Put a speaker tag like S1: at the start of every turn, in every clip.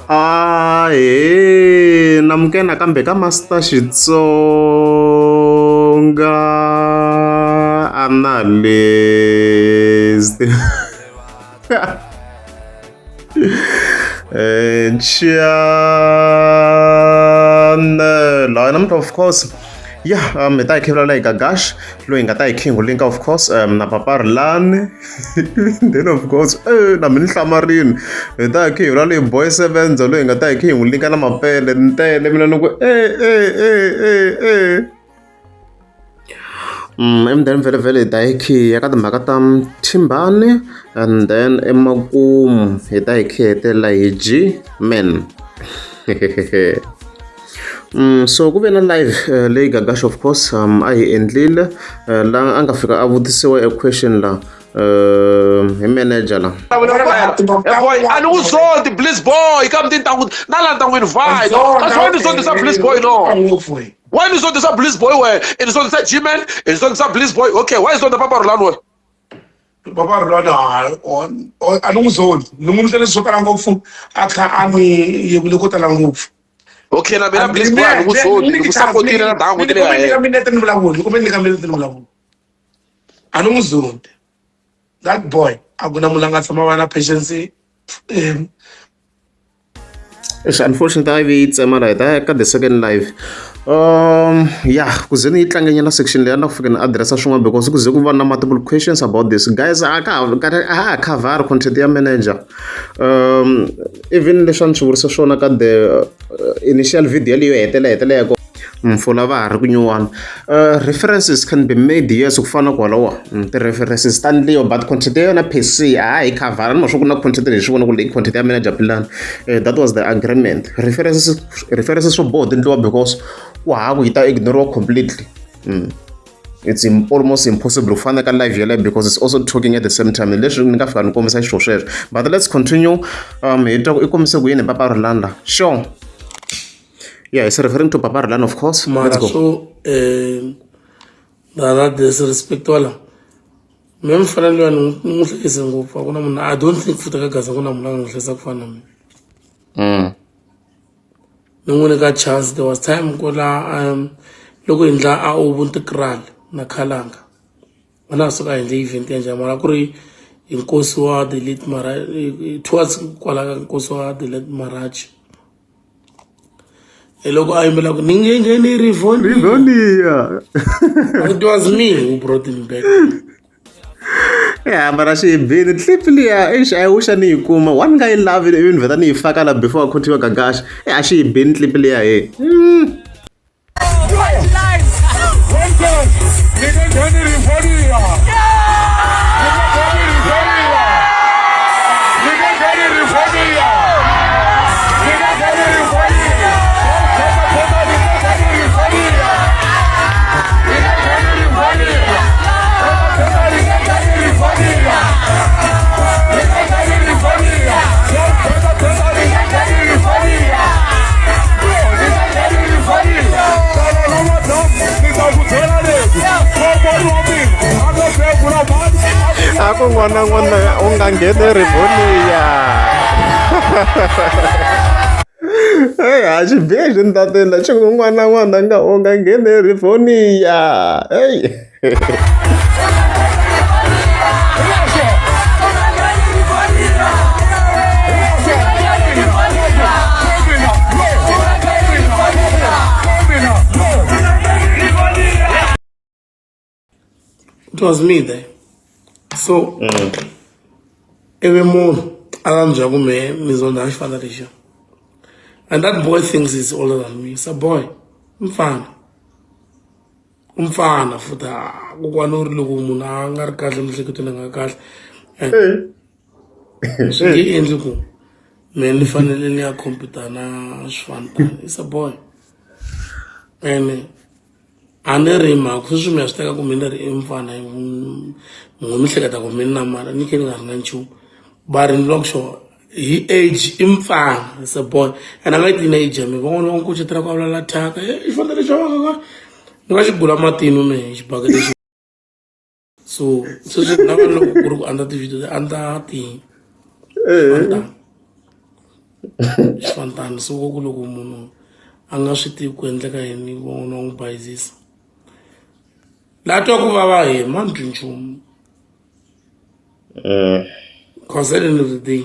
S1: Ahee namukela nakambe ka Master Xitsonga Analyst channel namuntlha of course ya hi ta hi khe vulavula hi Gagash loyi hi nga ta hi khe hi n'wi linka of course na Papa Rhulani then of course na mina ni hlamarile hi ta hi khe hi vulavula hi Boy Sevenza loyi hi nga ta hi khe hi n'wi linka na Mapele ni tele mina ni ku e e e e e Emudeni vhele vhele hi ta hi khe hi ya ka timhaka ta Thimbani and then emakumu hi ta hi khe hi hetelela hi G man. So ku ve na live leyi Gagash of course a yi endlile laha a nga fika a vutisiwa e question la hi manager la.
S2: Boy, a ni wu zondi Bliss boy ka tintangu na la ntangwini vibe. That's why ni zondisa Bliss boy no. Why ni zondisa Bliss boy we? I ni zondisa G-Man, i ni zondisa Bliss boy. Okay, why zonda Papa Rhulani we?
S3: Papa Rhulani a ni n'wi zondi. Ni n'wi ndlela swo tala ngopfu a kha a n'wi yevule ko tala ngopfu.
S2: Okay, na mina Bliss boy a ni n'wi zondi, ni ku sapotile na dangu
S3: le ya yena. Minete ni vulavula, ni kumbe nyika minete ni vulavula. A ni n'wi zondi. That boy a ku na munhu a nga tshama va na patience.
S1: Eish, unfortunately a yi tsema la hi ta ya ka the second live yeah ku ze ni yi tlangenyana section leyi a na ku fika ni addressa swin'wana because ku ze ku va na multiple questions about this guys a ka a ha khavhari content ya manager even leswi a ni swi vurisa swona ka the initial video leyo hetelela hetelela ya kona mpfula va ha ri ku nyuwana references can be made yes ku fana kwalawa ti-references ta ndliwa but content ya yona per se a ha yi khavhara ni swa ku na content leyi swi vona ku leyi content ya manager plan that was the agreement references references swo boha ti ndliwa because ku hava ku yi ta ignoriwa completely It's almost impossible ku fana ka live yeleyo because it's also talking at the same time leswi ni nga fika ni kombisa xiswo sweswo but let's continue hi twa ku i kombise ku yini Papa Rhulani la sure. Yeah, it's referring to Papa Rhulani, of course.
S4: Mara
S1: Let's go.
S4: swo na disrespect wala me mfana luya ni n'wi hlekise ngopfu a ku na munhu I don't think futhi ka Gaza ku na munhu a nga n'wi hlekisa ku fana na mina. Ni n'wi nyika chance there was time ku la loko hi ndla a Ubuntu Kraal na Khalanga a na ha suka a endle event ya njhani mara ku ri hi nkosi wa the late mara towards kwala ka nkosi wa the late Maraji. Hi loko a yimbela ku ni nge ngheni Rivonia.
S1: Rivonia.
S4: It was me who brought him back.
S1: Ya mara xi bini clip liya eish I wish a ni yi kuma one nga yi lavi ivi ni vheta ni yi faka la before a continue Gagash e a xi yi bini clip liya he. A ku n'wana n'wana u nga ngheni Rivonia. Hey, a xi bihe xi ni tatela xi ku n'wana n'wana nga u nga ngheni Rivonia. Hey.
S4: It was me there. So, ivi munhu a la ni byela ku mehe ni zonda xifana lexiya. And that boy thinks he's older than me. It's a boy. Mfana. Mfana futhi kokwana u ri loko munhu a nga ri kahle emiehleketweni a nga kahle. And swi nge endli ku mehe ni fanele ni ya compete na swifana tani. It's a boy. And a ni ri mhaka sweswi mi ya swi teka ku mina ri i mfana munhu mi hleketa ku mina na mali ni khe ni nga ri na nchumu va ri ni loko sure hi age i mfana is a boy and a nga yi tivi na age ya mina van'wana va n'wi kucetela ku a vulavula thyaka e xifana lexi ni nga xi gula matino mehe xibakele xi. So sweswi na vanhu loko ku ri ku andza ti-video ti andza ti xifantana xifantana so ku loko munhu a nga swi tivi ku endleka yini van'wana va n'wi bayizisa la twa ku vava hi ma ni twi nchumu cause at the end of the day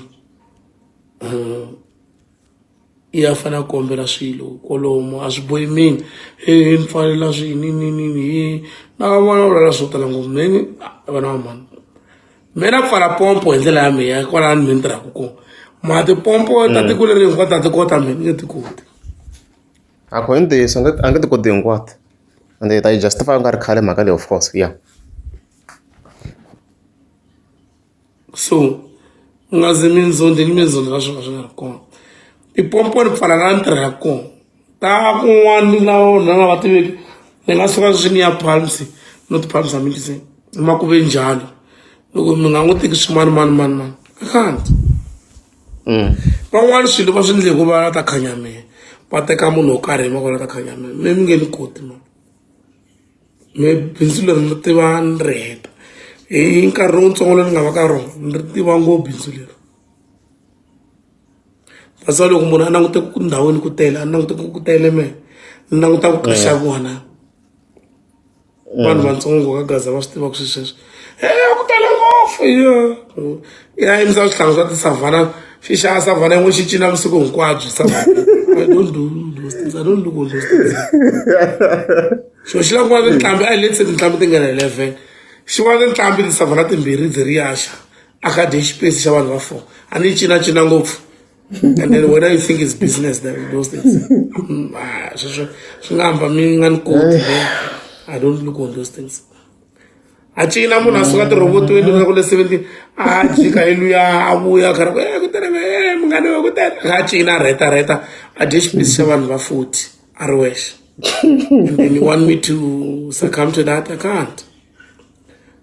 S4: i ya fanele a kombela swilo kwalomu a swi bohi mina he ni pfalela swi ni ni ni ni na vona vulavula swo tala ngopfu me ni vana va mhani me na pfala pompo hi ndlela ya mina kwalani me ni tirhaka kona ma tipompo ta tiko leri hinkwato a ti kota mina ni nge ti koti.
S1: A ku i ntiyiso a nge ti koti hinkwato ende hi ta yi justify ku nga ri khale mhaka leyi of course ya.
S4: So u nga ze mi ndzondzi ni mi ndzondzi swo ka swi nga ri kona tipompo ni pfala la ni tirhaka kona ta kun'wana na vona nga va tiveki ni nga suka swi ni ya palms no ti-palms a mi tise ma ku ve njalo loko mi nga n'wi teki swimani mani mani mani I can't. Van'wana swilo va swi endle hi ku va la ta khanya mehe va teka munhu wo karhi hi mhaka la ta khanya mehe me mi nge ni koti mani. Me bindzu leri ni tiva ni ri heta hi nkarhi lowutsongo lowu ni nga va ka rona ni ri tiva ngopfu bindzu leri that's why loko munhu a langute ku ndhawini ku tele a langute ku tele mehe ni languta ku ka xaviwa na vanhu vatsongo ka gaza va swi tiva ku swi sweswo e ku tele ngopfu ya ya yimisa swihlangu swa tisavhana xi xava savhana yin'we xi cina vusiku hinkwabyo savhana I don't do those things. I don't look on those things. Xo xi lava ku vona tinqambi a hi leti se tinqambi ti nghena 11 xi vona tinqambi tisavhana timbirhi byi ri yaxa a kha dye xipesi xa vanhu va four a ni cina cina ngopfu and then whether you think it's business that those things ah, sweswo swi nga hamba mi nga ni koti I don't look on those things. A cina munhu a suka tirhobotweni ku le 17 a jika hi luya a vuya kha ri ku e ku tele e munghana wa ku tele a cina a rheta rheta a dye xipisi xa vanhu va 40 a ri wexe and then you want me to succumb to that I can't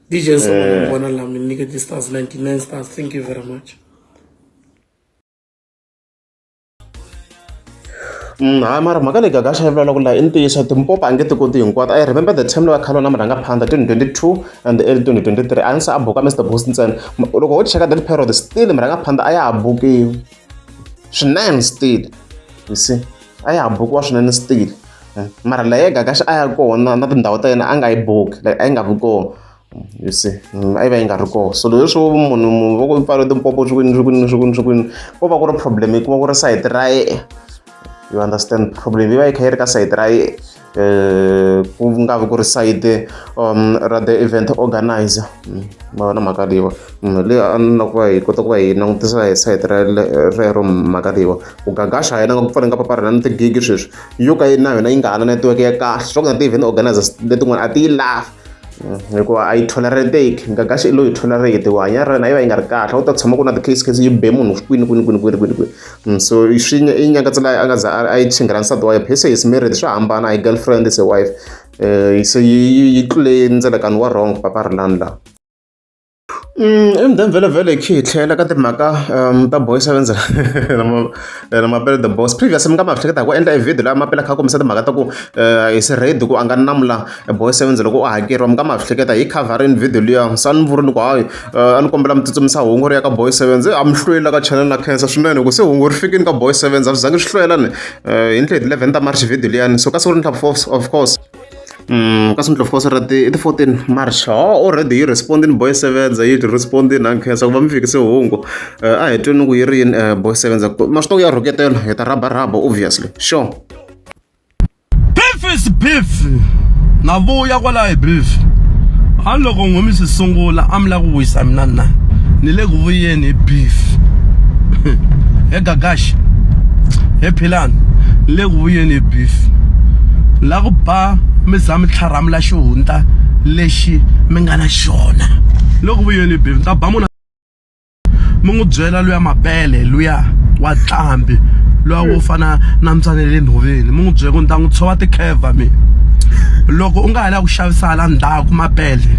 S4: DJ Nsomana vona la mi nyike ti-stars 99 stars thank you very much.
S1: Hayi mara mhaka leyi Gagash a yi vulavulaka la i ntiyiso timpopo a nge ti koti hinkwato I remember the time loyi a khale na murhangaphandla 2022 and early 2023 a ndzi se a buka Mr Boss ntsena loko ho cheka that period still murhangaphandla a ya ha bukiwi swinene still you see a ya ha bukiwa swinene still mara leyi Gagash a ya kona na tindhawu ta yena a nga yi buki like a yi nga vi kona. You see a yi va yi nga ri kona so leswo munhu va ku pfala timpopo swi kwini swi kwini swi kwini swi kwini ko va ku ri problem yi kuma ku ri sayiti ra ye you understand problem yi va yi kha yi ri ka sayiti ra ye ku nga vi ku ri sayiti ra the event organizer ma vona mhaka leyiwa leyi a ni lava ku va hi kota ku va hi langutisa hi sayiti ra rero mhaka leyiwa ku gagasha yena nga ku pfaleni ka papa rina ni tigigi sweswi yo ka yi na yona yi nga ha na network ya kahle swa ku na ti-event organizers letin'wana a ti yi lavi hikuva a yi tolerate-ki Gagashi i lo yi tolerate ku hanya ra yena yi va yi nga ri kahle u ta tshama ku na ti-case case yi be munhu kwini kwini kwini kwini kwini kwini so swi i nyangatsela a nga za a yi chinghela nsati wa yena se is married swa hambana a hi girlfriend is a wife se yi yi tlule ndzelekano wa wrong papa Rilani laha. And then vhele vhele hi khe hi tlhela ka timhaka ta boy sevenza na Mapele the boss previous mi nga ma hleketa hi ku endla e video laha Mapele a kha a kombisa timhaka ta ku is ready ku a nga namula boy sevenza loko a hakeriwa mi nga ma hleketa hi cover-ini video liya se a ni vurini ku hayi a ni kombela mi tsutsumisa hungu ri ya ka boy sevenza a mi hlweli ka channel na khensa swinene ku se hungu ri fikini ka boy sevenza a swi zangi swi hlwela ni hi ndlela hi ti-eleven ta March video liyani so ka siku ri of course. Ka Sundlo of course ra ti i ti 14 March oh already yi respondini boy sevenza yi respondini na nkhensa ku va mi fikise hungu a hi tweni ku yi ri yini boy sevenza ma swi tiva ku ya rhuketela hi ta rhaba rhaba obviously sure.
S5: Beef is beef na vuya kwala hi beef a loko n'we mi swi sungula a mi lava ku wisa mina na ni le ku vuyeni hi beef he gagashi he philani ni le ku vuyeni hi beef la ku ba mi za mi tlharamula xihundla lexi mi nga na xona le ku vuyeni hi beef ni ta ba munhu mi n'wi byela luya mapele luya wa tlambi luya wo fana na mbyana le nhoveni mi n'wi byela ku ni ta n'wi tshova tikheva mina loko u nga ha lavi ku xavisa hala ndzhaku mapele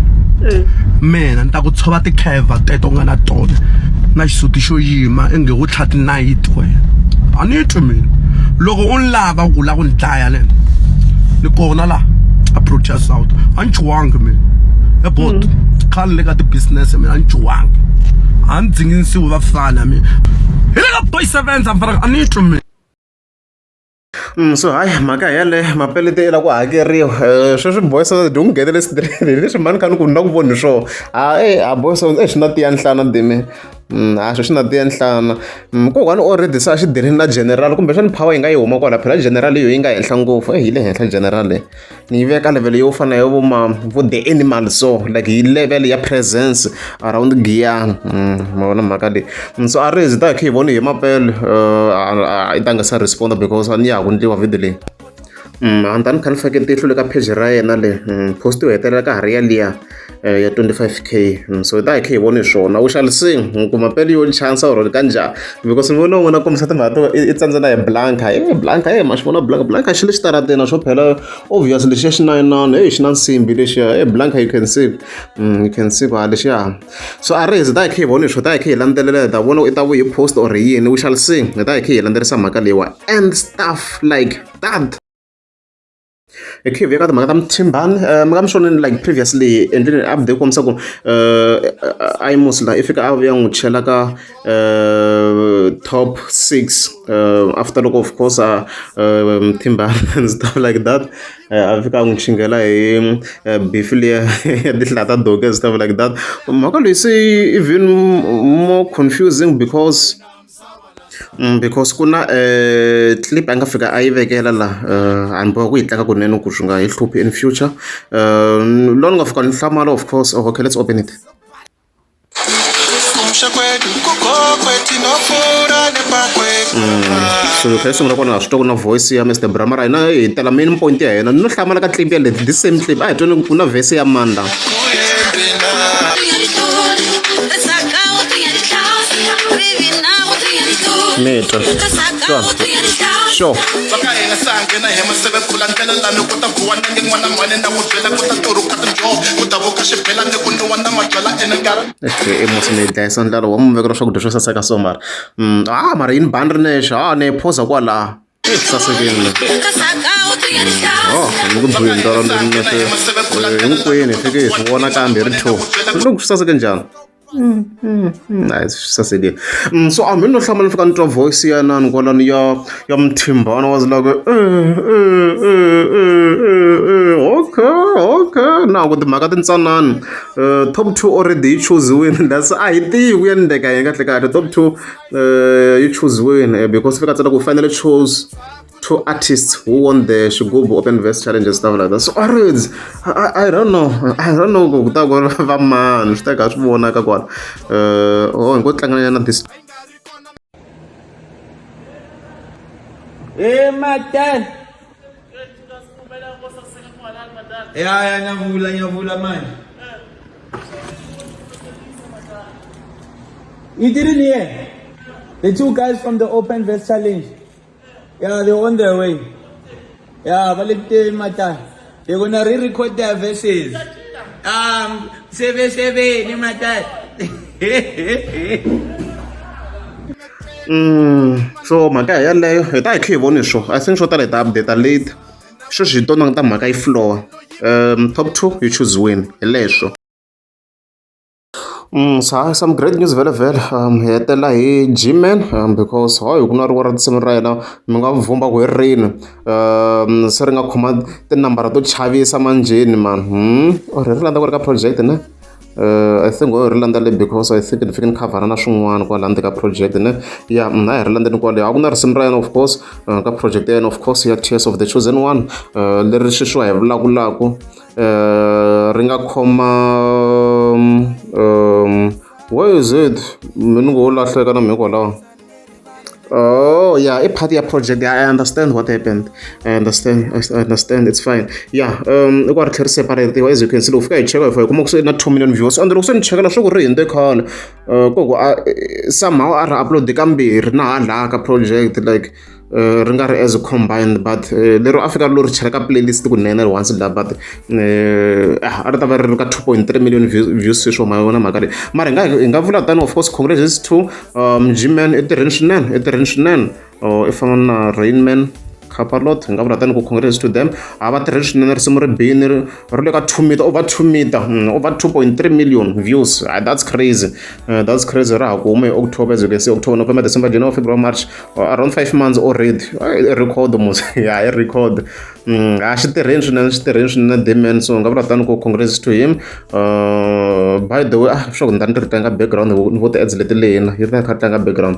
S5: mina ni ta ku tshova tikheva teto u nga na tona na xisuti xo yima inge wo tlha tinayiti wena a ni twi mina loko u ni lava ku lava ku ni dlaya ne ni kona la a Protea South a ni chuhangi mina Ebot khale le ka ti-business mina a ni cuwangi a ni dzinginisiwi vafana mina hi le ka boy sevens a a ni twi mina.
S1: So hayi mhaka yeleyo mapelete yi la ku hakeriwa sweswi boy sevens dyi n'wi nghenele straight hi leswi mhani kha ni ku ni ku voni hi swona a e a boy sevens e xi na tiya nhlana dime a xo xi na tiya nhlana kokwani already se a xi dilini na general kumbexani power yi nga yi huma kwala phela general yo yi nga henhla ngopfu e yi le henhla general leyi ni yi veka level yo fana ya vo ma vo the animal so like hi level ya presence around Giyani ma vona mhaka leyi so a ri hi ta hi kha hi voni hi mapele i ta nga se respond because a ni ya ha ku ndliwa video leyi a ni ta ni kha ni fake tihlo le ka page ra yena le post yo hetelela ka ha ri yaliya ya 25K so hi ta hi kha hi vone swona we shall see ku mapele yo chance or kanjhani because ni vona un'wana a kombisa timhaka to i tsandze na hi blanka e blanka e ma xi vona blanka blanka xi le xitarateni na swo phela obvious lexiya xi na inani e xi na nsimbi lexiya e blanka you can see you can see ku ha lexiya so a ri hi ta hi kha hi vone swo ta hi kha hi landzelela hi ta vona i ta vuyi post or yini we shall see hi ta hi kha hi landzelerisa mhaka leyiwa and stuff like that. Hi khe hi vuya ka timhaka ta Mthimbani mi nga mi swonini like previously endleni update kombisa ku Imus la i fika a vuya n'wi chela ka top 6 after loko of course Mthimbani and stuff like that a fika a n'wi chingela hi beef liya ya tihlaya ta doki and stuff like that mhaka leyi se even more confusing because Because ku na clip a nga fika a yi vekela la a ni boheka ku yi tlanga kunene ku swi nga hi hluphi in future lowu ni nga fika ni hlamala of course oh, okay let's open it. So loko yi sungula kona ha swi twa ku na voice ya Mr Bra mara hina hi tela main point ya hina ni no hlamala ka clip ya le this same clip a hi tweni ku na verse ya mani la. Mi twa twa sure. Okay, musi ni dlayisa ndlala wa mu vekela swakudya swo saseka so mara ah mara yini bani ri nexe ah ni yi phoza kwalaha sasekile oh ni ku buyeni ndlala hinkwenu hi fike hi swi vona kambe hi ri two loko swi saseke njhani hayi swi sasekile so a mi no hlamala ni fika ni twa voice ya nani kwalano ya ya Mthimbani was like okay okay na ku timhaka tintsanani top 2 already yi chuziwini that's a hi tivi ku ya ndleka yini kahle kahle top 2 yi chuziwini because fika tsala ku finally chose two artists who won the Shigubu Open Verse Challenge and stuff like that. So alright, I don't know. I don't know ku ta ku va mani swi ta ka swi vonaka kwala. Oh hi ngo tlangana nyana this.
S6: Hey, Matan. Ya ya ngiyavula ngiyavula manje. You didn't hear? The two guys from the Open Verse Challenge. Yeah, they're on their way. Yeah, balekuteni mata. They're gonna re-record their verses. 7-7 mata.
S1: So mhaka yaleyo hi ta hi kha hi voni swo I think swo tala hi ta update late sweswi hi to languta mhaka yi flowa top 2 you choose win hi leswo. So some great news vhele vhele hi hetelela hi G-Man because hayi ku na rin'wana ra tinsimu ra yena mi nga vhumba ku hi rini se ri nga khoma tinambara to chavisa manjheni man or hi ri landza ku ri ka project ne I think ho ri landza le because I think ni fike ni khavhara na swin'wana kwala ndzeni ka project ne ya a hi ri landzeni kwale a ku na risimu ra yena of course ka project ya yena of course ya Tears of the Chosen One leri sweswiwa hi vulavulaka ri nga khoma where is it mi ni ngo lahleka na mhiko lawa Oh yeah, i part ya project. Yeah, I understand what happened. I understand. I understand. It's fine. Yeah, i ku ri tlhela ri separate as you can see loko fika hi cheka hi fika hi kuma ku se na 2 million views and loko se ni cheka leswaku ri hundze khale ku ku somehow a ri upload kambirhi na hala ka project like ri nga ri as combined but lero a fika lo ri chela ka playlist kunene ri once la but a ri ta va ri ri ka 2.3 million views sweswo ma yona mhaka leyi mara hi nga hi nga vula tano of course congratulations to G-Man i tirheni swinene i tirheni swinene i fana na Rainman. Capalot hi nga vula tani ku congrats to them a va tirheli swinene risimu ri bini ri ri le ka 2 meter over 2 meter over 2.3 million views. That's crazy. That's crazy. Ra ha ku huma hi October, as you can see, October, November, December, January, February, March, around 5 months already. I record mos ya i record. A xi tirheni swinene, xi tirheni swinene Dman, so nga vula tani ku congrats to him. By the way, ah, swa ku ni ta ni ri tlanga background ni vo ti-ads leti lena yi ri kha tlanga background.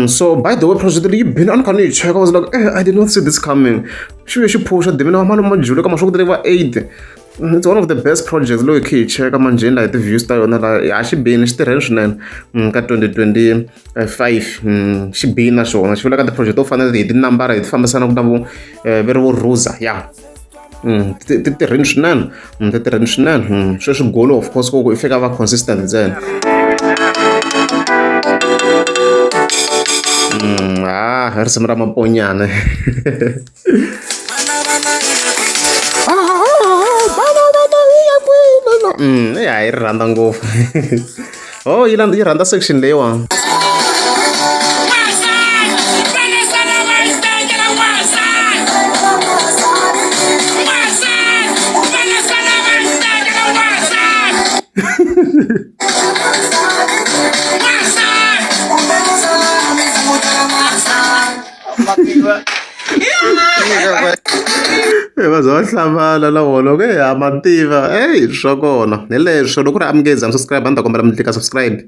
S1: So by the way, project leyi bini a ni kha ni yi cheka, I was like, eh, I did not see this coming. Xi vuye xi phusha Dman wa malume Majulu ka maswo ku va 8. It's one of the best projects loyi khe hi cheka manjheni la hi ti-views ta yona la ya xi bini xi tirheni swinene ka 2025. Xi bini na xona xi vula ka ti-project to fana hi tinambara hi ti fambisanaka na vo ve ri vo Ruza ya ti ti tirheni swinene, ti tirheni swinene. Sweswi goal of course ku i fika va consistent ntsena. Ah, risimu ra maponyana. Ya yi ri rhandza ngopfu. Oh, yi yi rhandza section leyiwani. Va za va hlamala na vona ku ha ma tiva eyi swa kona hi leswo loko ku ri a mi nge za mi subscribe a ni ta kombela mi tlika subscribe.